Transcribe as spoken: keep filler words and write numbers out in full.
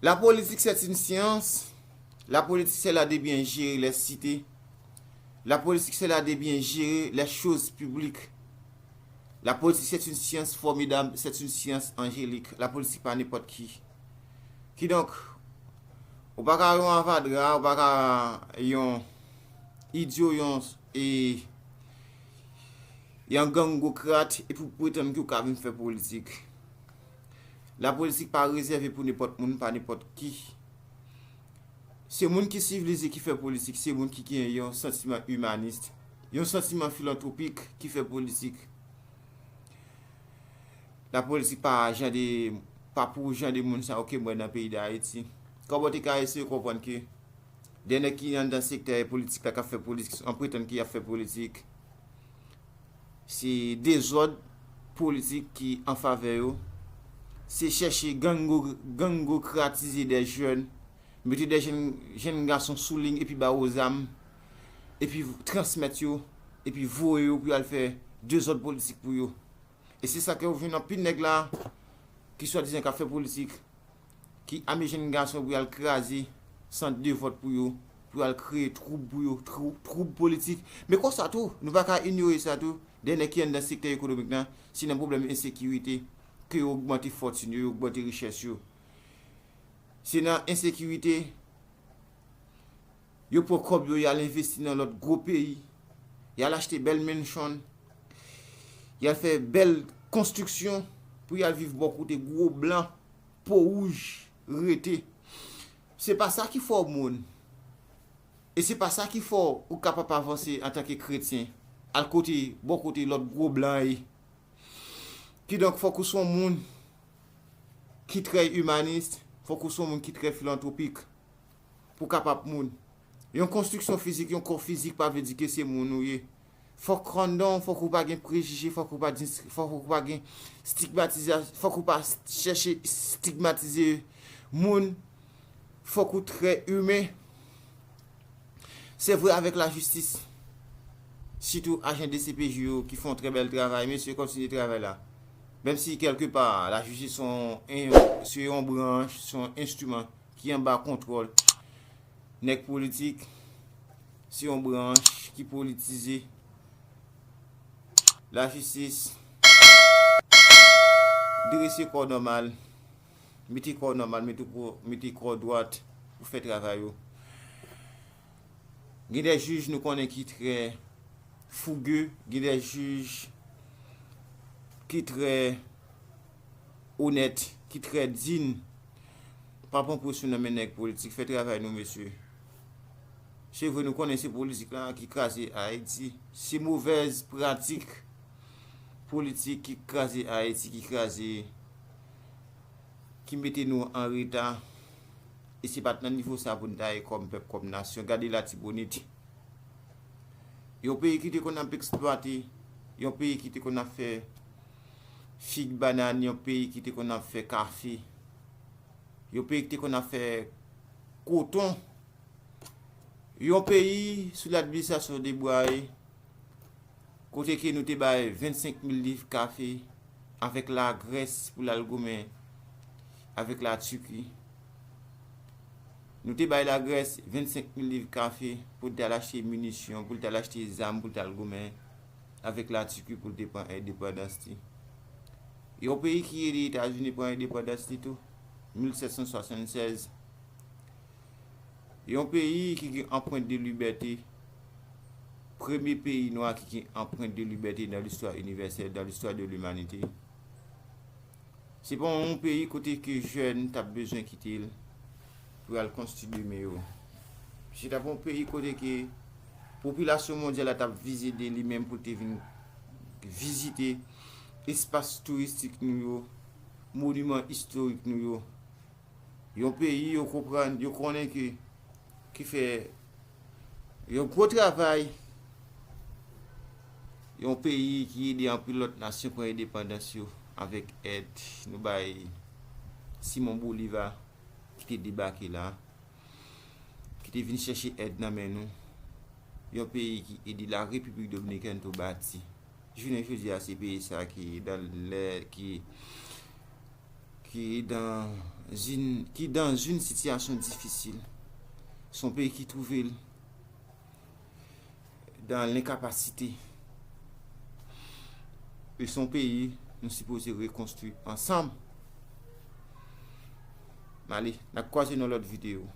La politique, c'est une science. La politique, c'est l'art de bien gérer les cités. La politique, c'est l'art de bien gérer les choses publiques. La politique, c'est une science formidable, c'est une science angélique. La politique pa nenpòt ki. Kidonk, ou pa ka yon avadra, ou pa ka yon idyo, yon, e, yon gangokrat, epi w pretann ke w ka vin fè politik. La politik pa rezève pou nenpòt moun, pa nenpòt ki. Se moun ki sivilize ki fè politik, se moun ki gen yon santiman imanis, yon santiman filantwopik ki fè politik. La politik pa jan de, pa pou jan de moun sa yo ke m wè nan peyi Dayiti. Kòman w te ka eseye konprann ke de nèg ki anndan sektè politik la k ap fè politik, an pretann ke y ap fè politik, se dezòd politik ki an favè yo, se chèche gango, gangokratize de jèn, mete de jèn, jèn gason sou liy epi ba yo zam, epi transmèt yo, epi voye yo pou y al fè dezòd politik pou yo. E se sa ke w jwenn anpil nèg la, ki swadizan k ap fè politik, ki ame jèn gason pou y al kraze sant de vòt pou yo, pou y al kreye twoub pou yo, twou-, twoub politik. Men konsa tou, nou pa ka inyore sa tou, de nèg ki anndan sektè ekonomik lan, se nan pwoblèm ensekirite ke yo ogmante fòtin yo, yo ogmante richès yo. Se nan ensekirite, yo pran kòb yo, y al envesti nan lòt gwo peyi, y al achte bèl mansion, y al fè bèl konstriksyon pou y al viv bò kote gwo blan, po wouj rete. Se pa sa ki fè w moun. E se pa sa ki fè w kapab avanse antanke kretyen, al kote, bò kote lòt gwo blan ye. Kidonk, fòk ou se yon moun ki trè imanis, fòk ou se yon moun ki trè filantwopik pou w kapab moun. Yon konstriksyon fizik, yon kò fizik pa vle di ke se moun ou ye. Fòk anndan w, fòk ou pa gen prejije, fòk ou pa dis-, fòk ou pa gen stigmatiza-, fòk ou pa chèche stigmatize moun, fòk ou trè imen. Se vre avèk lajistis, sitou ajan D C P J yo ki fè yon trè bèl travay, mesye kontinye travay la. Menm si kèlke pa lajistis se yon, se yon branch, se yon enstriman ki anba kontwòl nèg politik, se yon branch ki politize. Lajistis, drese kò nòmal, mete kò nòmal, mete kò, mete kò dwat pou fè travay yo. Gen de jij nou konnen ki trè fouge, gen de jij ki trè onèt, ki trè din. Pa pran presyon nan men nèg politik, fè travay nou, mesye. Se vre, nou konnen se politik la ki kraze Ayiti. Se movèz pratik politik ki kraze Ayiti, ki kraze, ki mete nou an reta. E se pa t nan nivo sa pou n ta ye kòm pèp, kòm nasyon. Gade Latibonit. Yon peyi ki te konn ap eksplwate, yon peyi ki te konn ap fè fig, banann, yon peyi ki te konn ap fè kafe, yon peyi ki te konn ap fè koton, yon peyi sou ladministrasyon Debray, kote ke nou te bay vennsenk mil liv kafe avèk Lagrès pou l al goumen avèk Latiki. Nou te bay Lagrès vennsenk mil liv kafe pou l t al achte minisyon, pou l t al achte zam, pou l t al goumen avèk Latiki pou l te pran endepandans li. Yon peyi ki ede Etazini pran endepandans li tou, mil sèt san swasannsèz. Yon peyi ki gen anprent de libète, premye peyi nwa ki gen anprent de libète dans l'histoire universelle, dans l'histoire de l'humanité. Se pa yon peyi kote ke jèn t ap bezwen kite l pou y al konstwi demen yo. Se t ap yon peyi kote ke popilasyon mondyal la t ap vize de li menm pou l te vin vizite espas touristik nou yo, moniman istorik nou yo. Yon peyi yo konprann, yo konnen ke, ki fè yon gwo travay, yon peyi ki ede anpil lòt nasyon pran endepandans yo avèk èd nou bay Simon Bolivar ki te debake la, ki te vin chèche èd nan men nou. Yon peyi ki ede la Repiblik Dominikèn tou bati. Jounen jodi a, se peyi sa ki dan lè, ki, ki dan une, qui dans une situation difficile. Se yon peyi ki twouve l dans l'incapacité. E se yon peyi nou sipoze rekonstwi ansanm. Male, n ap kwaze nan lòt videyo.